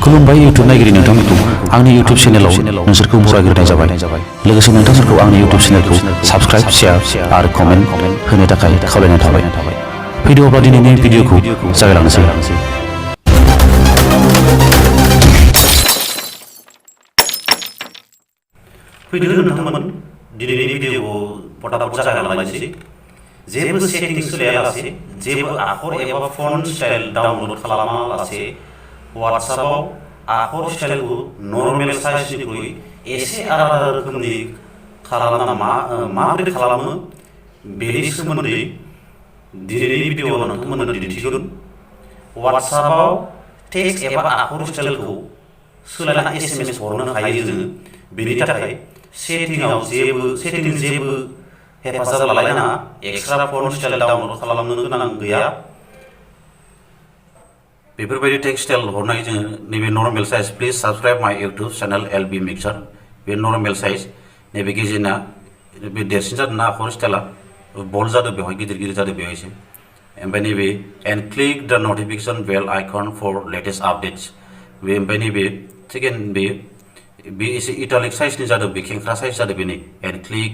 खुलुमबाय इउट्यूब नायगिरि नोंथांमोनखौ आंनि इउट्यूब चेनेलाव नोंसोरखौ बरायग्रोनाय जाबाय लोगोसे नोंथांमोनखौ आंनि इउट्यूब चेनेलखौ साबस्क्राइब शेयार आरो कमेन्ट होनो थाखाय खावलायनाय थाबाय फैदो अब्ला दिनैनि भिडिअखौ जागायलांनोसै फैदो नोंथांमोन दिनैनि भिडिअखौ फटाफट जागायलांनोसै जेबो सेटिंस सोलायालासे जेबो आखर एबा फन्ट स्टाइल डाउनलड खालामालासे WhatsAppआव आखर स्टाइलखौ नर्मेल साइजनिख्रुइ एसे आलादा रोखोमनि खालामना माबोरै खालामो बेनि सोमोन्दै दिनैनि भिडिअआव नोंथांमोननो दिन्थिगोन। WhatsAppआव टेक्स्ट एबा आखर स्टाइलखौ सोलायना SMS हरनो हायो जोङो। बेनि थाखाय सेटिंआव जेबो हेफाजाब लालायनाङा, एक्सट्रा फन्ट स्टाइल डाउनलड खालामनो गोनां गैया। बेफोरबायदि टेक्स्ट स्टाइल हरनाय जोङो नैबे नर्मेल साइज प्लिज साबस्क्राइब माय इउट्यूब चैनल LB मिक्सार बे नर्मेल साइज नैबे गेजेरना बे देरसिन जादों ना आखर स्टाइला बल्ड जादों बेवहाय गिदिर जादों बेवहाय एसे ओमफ्राय नैबे and click the notification bell icon for latest updates बे ओमफ्राय नैबे सेकेन्ड बे एसे इटालिक साइजनि जादों बे खेंख्रा साइज जादों बेनि and click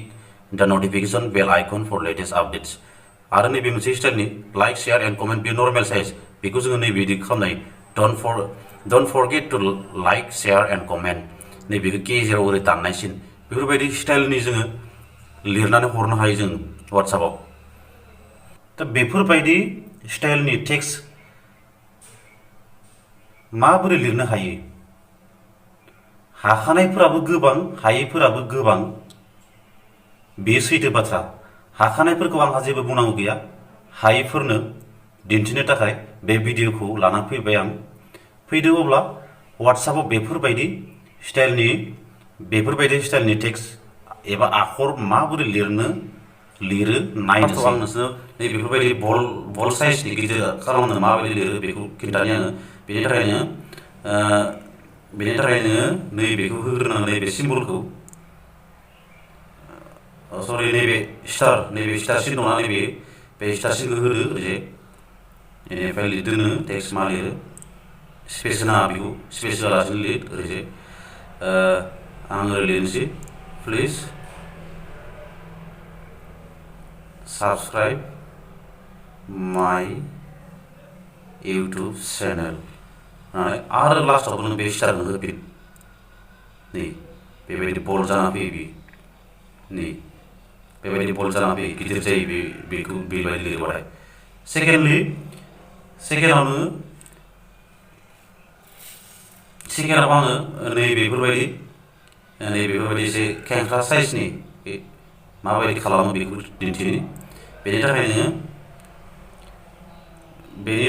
the notification bell icon for latest updates आरो नैबे मोनसे स्टाइलनि लाइक शेयार एन्ड कमेन्ट बे नर्मेल साइज बेखौ जोङो नैबे बिदि खालामनाय don't forget to like share and comment नैबेखौ गेजेराव ओरै दाननायसिन बेफोरबायदि स्टाइलनि जोङो लिरनानै हरनो हायो जों WhatsAppआव। दा बेफोरबायदि स्टाइलनि टेक्स्ट माबोरै लिरनो हायो? हाखानायफोराबो गोबां हायैफोराबो गोबां बे सैथो बाथ्रा। हाखानायफोरखौ आंहा जेबो बुंनांगौ गैया, हायैफोरनो दिन्थिनो थाखाय बे भिडिअखौ लाना फैबाय आं। फैदो अब्ला WhatsAppआव बेफोरबायदि स्टाइलनि टेक्स्ट एबा आखर माबोरै लिरो नायनोसै। आं नोंसोरनो बेफोरबायदि बल साइजनि गिदिर खालामनो माबायदि लिरो बेखौ खिन्थानि आङो। बेनि थाखाय नोङो नैबेखौ होग्रोनांगोन, नैबे सिम्बलखौ सरि नैबे स्टार सिन दंना बे स्टार सिनखौ होदो ओजे बेनिफ्राय लिरदो नोङो टेक्स्ट मा लिरो स्पेस होनाङा, बेखौ स्पेस होआलासिनो लिर ओरैजे आं ओरै लिरनोसै प्लिज साबस्क्राइब माय इउट्यूब चैनल आरो लास्टआव नों बे स्टारखौ होफिन। नै बेबायदि बल जाना फैयो बे नै बेबायदि बल जाना फैयो गिदिर जायो बेखौ बेबायदि लिरबाथाय। सेकेन्डआव आङो नैबेफोरबायदि एसे खेंख्रा साइजनि माबायदि खालामो बेखौ दिन्थिनि। बेनि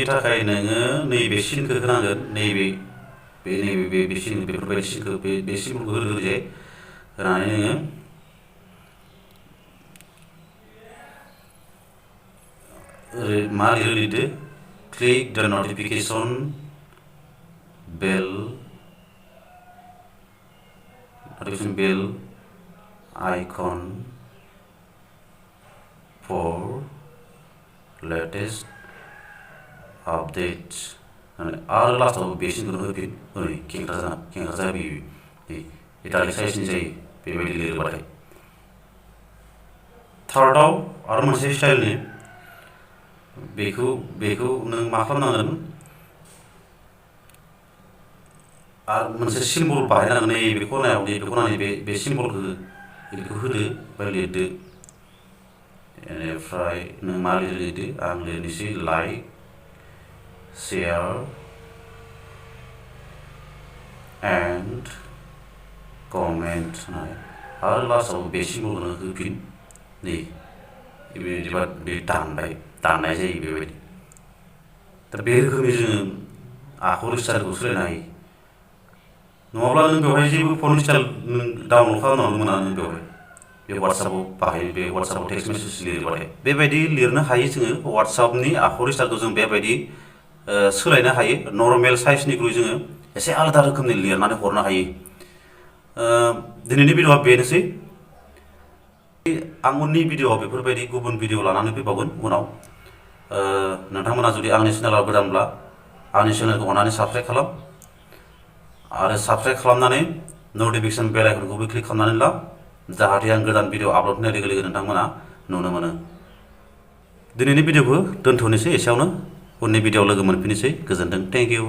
थाखाय नोङो नैबे सिनखौ होनांगोन, बेफोरबायदि सिनखौ बे सिम्बलखौ होदो जे होनानै नोङो मा लिरदो click the notification bell icon for latest updates आरो लास्टआव बे सिनखौनो होफिन। ओरै खेंख्रा जाबोयो इटालिक साइजनि जायो बेबायदि लिरबाथाय। थार्डआव आरो मोनसे स्टाइलनि बेखौ नों मा खालामनांगोन आरो मोनसे सिम्बल बाहायनांगोन। नैबे खनायाव बे सिम्बलखौ बेखौ होदो ओमफ्राय लिरदो। बेनिफ्राय नों मा लिरदो आं लिरनोसै लाइक शेयार एन्ड कमेन्ट आरो लास्टआव बे सिम्बलखौनो होफिन। नै बिदिबा बे दाननाय जायो बेबायदि। दा बे रोखोमनि जोङो आखर स्टाइलखौ सोलायनो हायो। नङाब्ला नों बेवहाय जेबो फन्ट स्टाइल नों डाउनलड खालामनांगौ मोना। नों बेवहाय बे WhatsAppआव टेक्स्ट मेसेज लिरबाथाय बेबायदि लिरनो हायो जोङो। WhatsAppनि आखर स्टाइलखौ जों बेबायदि सोलायनो हायो। नर्मेल साइजनिख्रुइ जोङो एसे आलादा रोखोमनि लिरनानै हरनो हायो। दिनैनि भिडिअआ बेनोसै। आं उननि भिडिअआव बेफोरबायदि गुबुन भिडिअ लानानै फैबावगोन उनाव। नोंथांमोना जुदि आंनि चेनेलाव गोदानब्ला आंनि चेनेलखौ अननानै साबस्क्राइब खालाम। आरो साबस्क्राइब खालामनानै नटिफिकेसन बेल आइकनखौबो क्लिक खालामनानै ला जाहाथे आं गोदान भिडिअ आपल'ड होनाय लोगो लोगो नोंथांमोना नुनो मोनो दिनैनि भिडिअखौ दोनथ'नोसै एसेयावनो उननि भिडिअआव लोगो मोनफिननोसै गोजोन्थों थेंक इउ